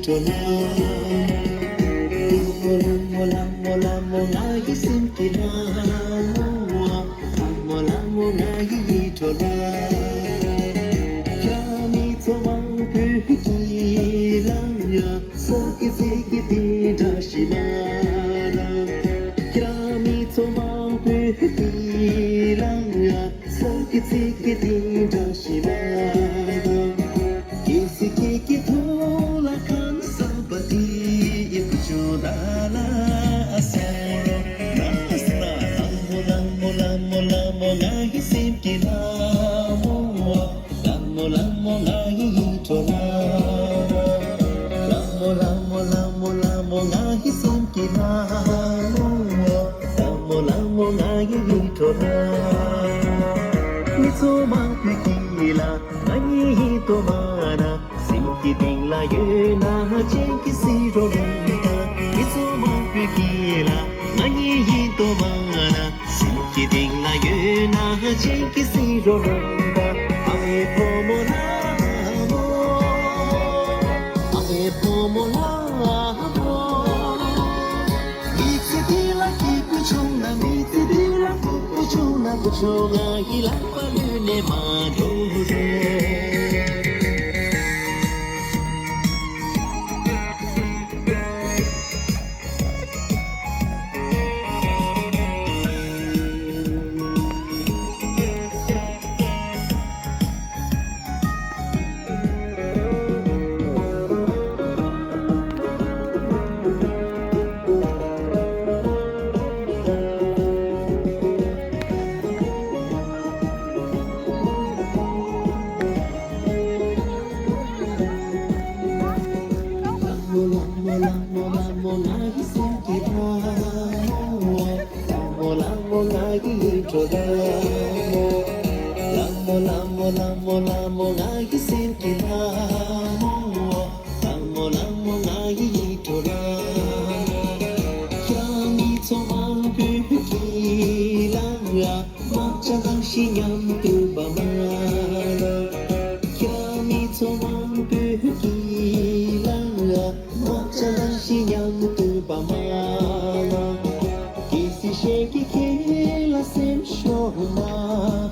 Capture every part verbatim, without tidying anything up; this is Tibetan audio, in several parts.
འགྲོ་ལ། ལ་མོ་ལ་མོ་ལ་མོ་ལ་མོ་ང་ཡི་སེམས་ཀྱི་ལ་མོ། ལ་མོ་ལ་མོ་ང་ཡི་ཡིད་འགྲོ་ལ། རྒྱ་མི་ཚོ་མང་པོས་ཀྱི་ལ་ཡ་སོ་ཀི་ཚི་ཀི་དེ་འདྲ་ཞིག་ལ་ལ། རྒྱ་མི་ཚོ་མང་པོས་ཀྱི་ལ་ཡ་སོ་ཀི་ཚི་ཀི་དེ་འདྲ་ཞིག་ལ་ལ། ཀི་སི་ཀི་ཀི་ཐོ་ལ་ཁང་ས་པ་དི་ཨི་ཀུ་ཅོ་ད་ལ་ཨ་སེ་ན་སི་ན། ལ་མོ་ལ་མོ་ལ་མོ་ལ་མོ་ང་ཡི་སེམས་ཀྱི་ལ་མོ། ལ་མོ་ལ་མོ་ང་ཡི་ཡིད་འགྲོ་ལ། ལ་མོ་ལ་མོ་ལ་མོ་ལ་མོ་ང་ཡི་སེམས་ཀྱི་ལ་མོ། ལ་མོ་ལ་མོ་ང་ཡི་ཡིད་འགྲོ་ལ། མི་ཚོ་མང་པོས་ཀྱི་ལ་ང་ཡི་ཡིད་དོ་མ་ན། སེམས་ཀྱི་གཏིང་ལ་ཡོད་ན་ཅན་གྱི་སི་རོ་རུང་ད། མི་ཚོ་མང་པོས་ཀྱི་ལ་ང་ཡི་ཡིད་དོ་མ་ན། སེམས་ཀྱི་གཏིང་ལ་ཡོད་ན་ཅན་གྱི་སི་རོ་རུང་ད། ཨ་མའི་བུ་མོ་ལ་མོ། ཨ་མའི་བུ་མོ་ལ་མོ། མི་ཚེ་འདི་ལ་སྐྱིད་པོ་བྱུང་ན། མི་ཚེ་འདི་ལ་སྐྱིད་པོ་བྱུང་ན། བུ་ཆུང་ང་ཡི་ལག་པ་ལུས་ནས་མ་འགྲོ་རོགས། ལ་མོ་ལ་མོ་ལ་མོ་ང་ཡི་སེམས་ཀྱི་ལ་མོ། ལ་མོ་ལ་མོ་ང་ཡི་ཡིད་འགྲོ་ལ་མོ། ལ་མོ་ལ་མོ་ལ་མོ་ལ་མོ་ང་ཡི་སེམས་ཀྱི་ལ་མོ། ལ་མོ་ལ་མོ་ང་ཡི་ཡིད་འགྲོ་ལ་མོ། རྒྱ་མི་ཚོ་མང་པོས་ཀྱི་ལ་ཡ། མ་ཅ་ལག་ཞིག་མཉམ་དུ་བ་མ་ལ། རྒྱ་མི་ཚོ་མང་པོས་ཀྱི་ལ་ལ། མ་ཅ་ལག་ཞིག་མཉམ་དུ་བ་མ་ལ། ཀི་སི་ཤེས་ཀྱི་ཁྱེད་ལ་སེམས་ཤོར་ན།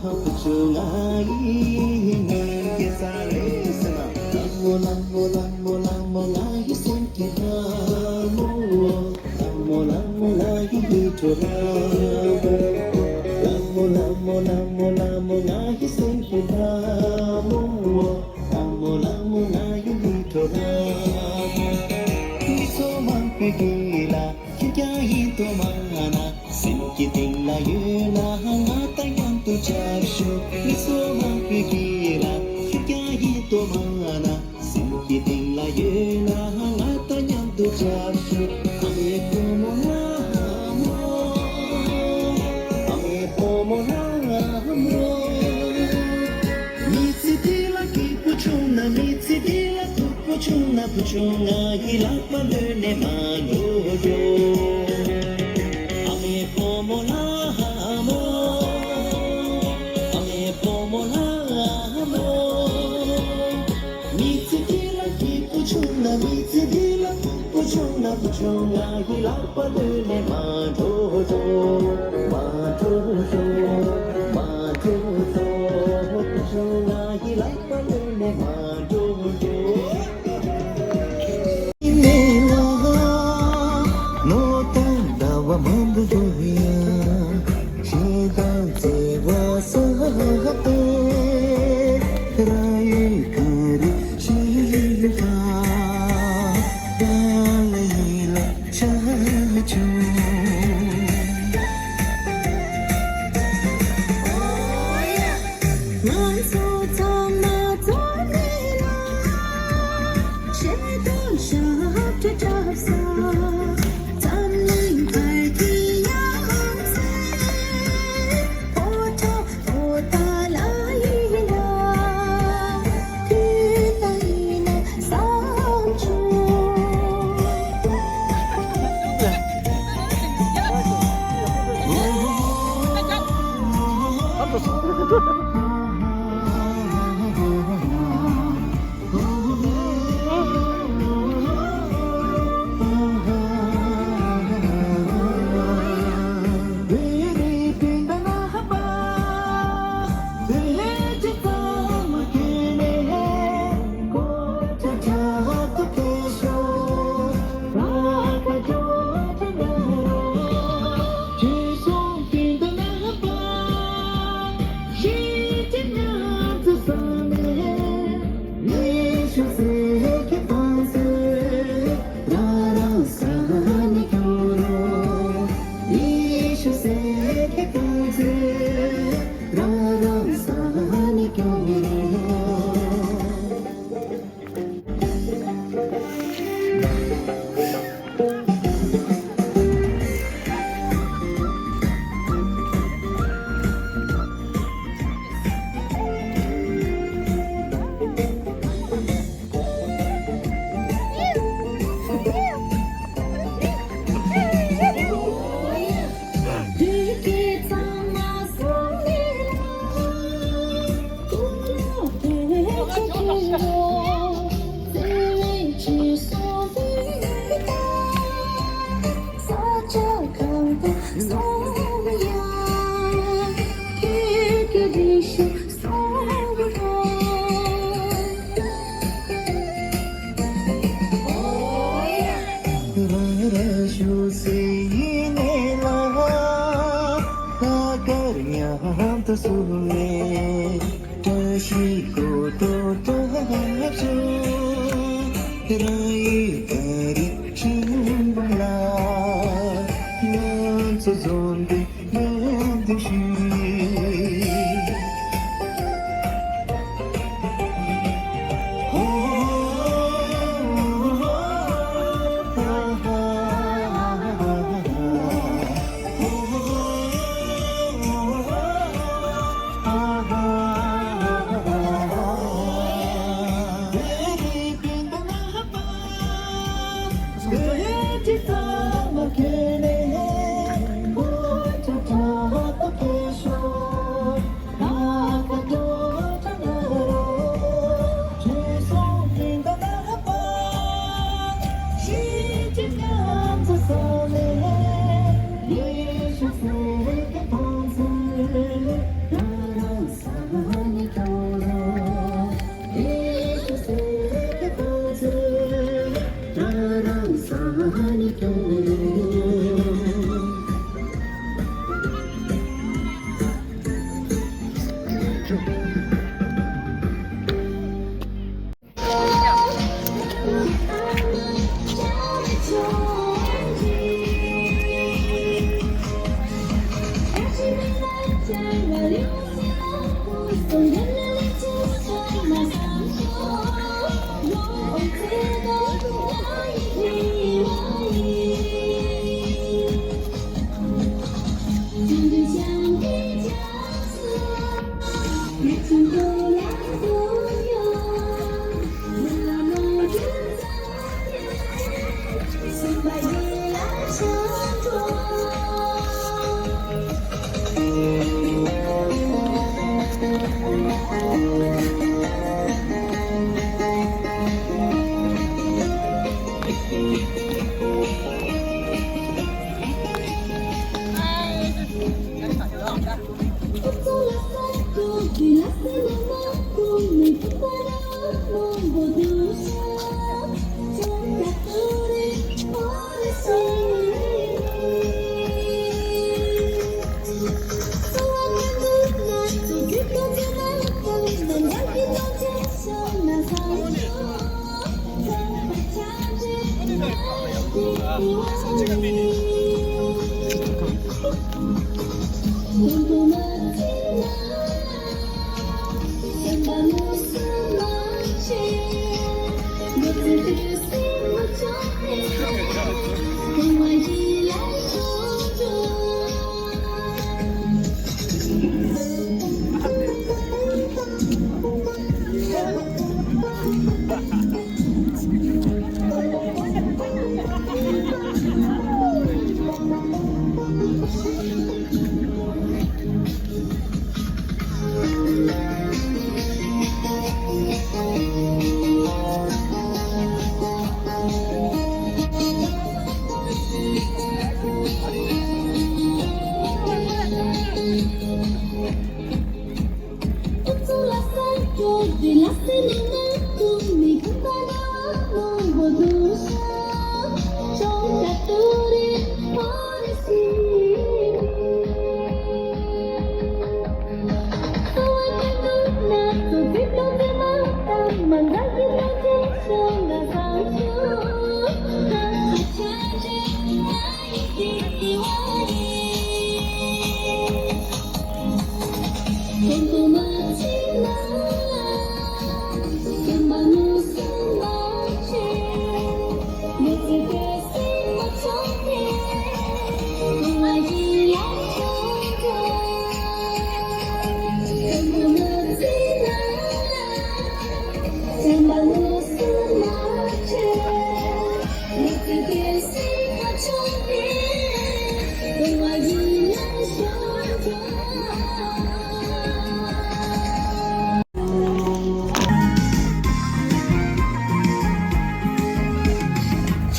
བུ་ཆུང་ང་ཡི་ངན་སྐྱེ་ས་རེད་ཟེར་ན། ལ་མོ་ལ་མོ་ལ་མོ་ལ་མོ་ང་ཡི་སེམས་ཀྱི་ལ་མོ། ལ་མོ་ལ་མོ་ང་ཡི་ཡིད་འགྲོ་ལ་མོ། ལ་མོ་ལ་མོ་ལ་མོ་ལ་མོ་ང་ཡི་སེམས་ཀྱི་ལ་མོ། ལ་མོ་ལ་མོ་ང་ཡི་ཡིད་འགྲོ་ལ་མོ། མི་ཚོ་མང་པོས་ཀྱི་ལ་ཁྱེད་ཀྱང་ཡིད་དུ་མ་ན། སེམས་ཀྱི་གཏིང་ལ་ཡོད་ན་ང་དང་མཉམ་དུ་བཅར་ཤོག་མི་ཚོ་མང་པོས་ཀྱི་ལ་ཁྱེད་ཀྱང་ཡིད་དུ་མ་ན། སེམས་ཀྱི་གཏིང་ལ་ཡོད་ན་ང་དང་མཉམ་དུ་བཅར་ཤོག་ཨ་མའི་བུ་མོ་ལ་མོ། ཨ་མའི་བུ་མོ་ལ་མོ། མི་ཚེ་འདི་ལ་སྐྱིད་པོ་བྱུང་ན། མི་ཚེ་འདི་ལ་སྡུག་པོ་བྱུང་ན། བུ་ཆུང་ང་ཡི་ལག་པ་ལོན་ནས་མ་འགྲོ་འགྲོ། ཨ་མའི་བུ་མོ་ལ་མོ། ཨ་མའི་བུ་མོ་ལ་མོ། མི་ཚེ་འདི་ལ་སྐྱིད་པོ་བྱུང་ན། མི་ཚེ་འདི་ལ་སྡུག་པོ་བྱུང་ན། བུ་ཆུང་ང་ཡི་ལག་པ་ལོན་ནས་མ་འགྲོ་འགྲོ། མ་འགྲོ་འགྲོ། མ་འགྲོ་འགྲོ། བུ་ཆུང་ང་ཡི་ལག་པ་ལོན་ནས་མ་འགྲོ་འགྲོ།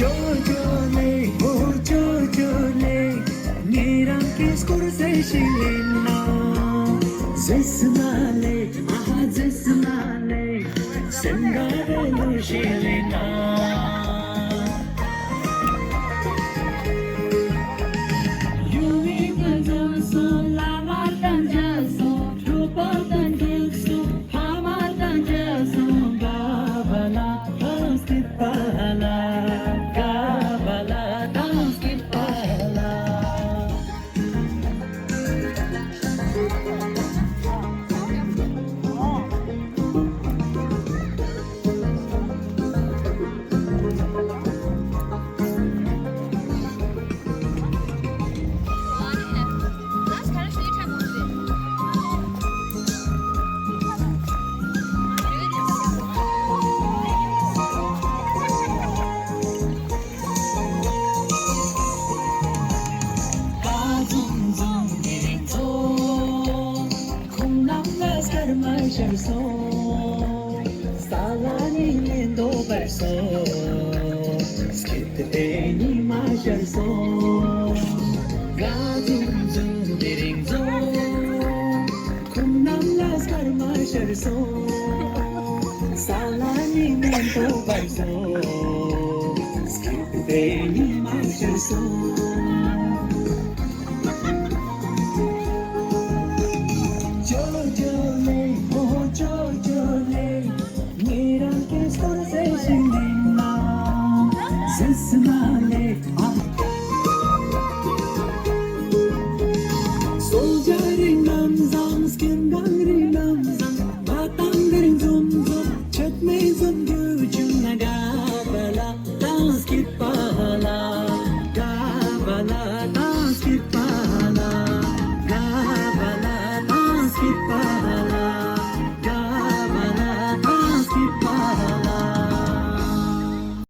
ཅོ་ཅོ་ལེ། ཨོ་ཅོ་ཅོ་ལེ། ཉེ་རང་